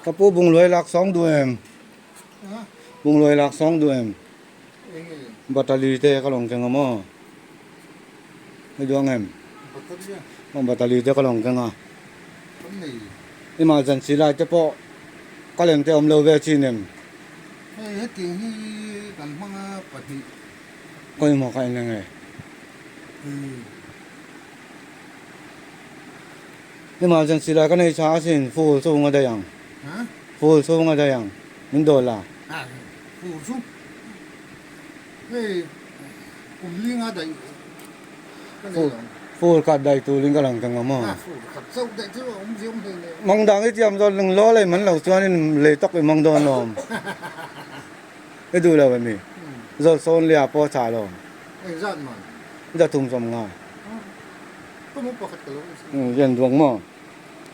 Ka pu bungluai lak sawng duh em? Bungluai lak sawng duh em? Batali te ka lawng keng a maw? I duh ang em? Batali te ka lawng keng a. Emergency lai te pawh ka leng te awm lo ve chin em? Kawimah ka en ang e. Emergency lai ka nei tha asin fur chhung a daih ang fur chhung a daih ang min dawl la. Fur chu hei kum linga daih ka nei lo. Fur khat daih turin ka lang thei ang maw? Fur khat chauh daih chu a awm ziang hlei nen. Mang dang i tiam dawn lung law lei man lo chuanin lei tawk i mang dawn lawm. I duh lo em i? Zawt sawn lia pawh a chah lawm. Engzat man? Za thum sawm nga. Ka mu pakhat ka lo en duang maw?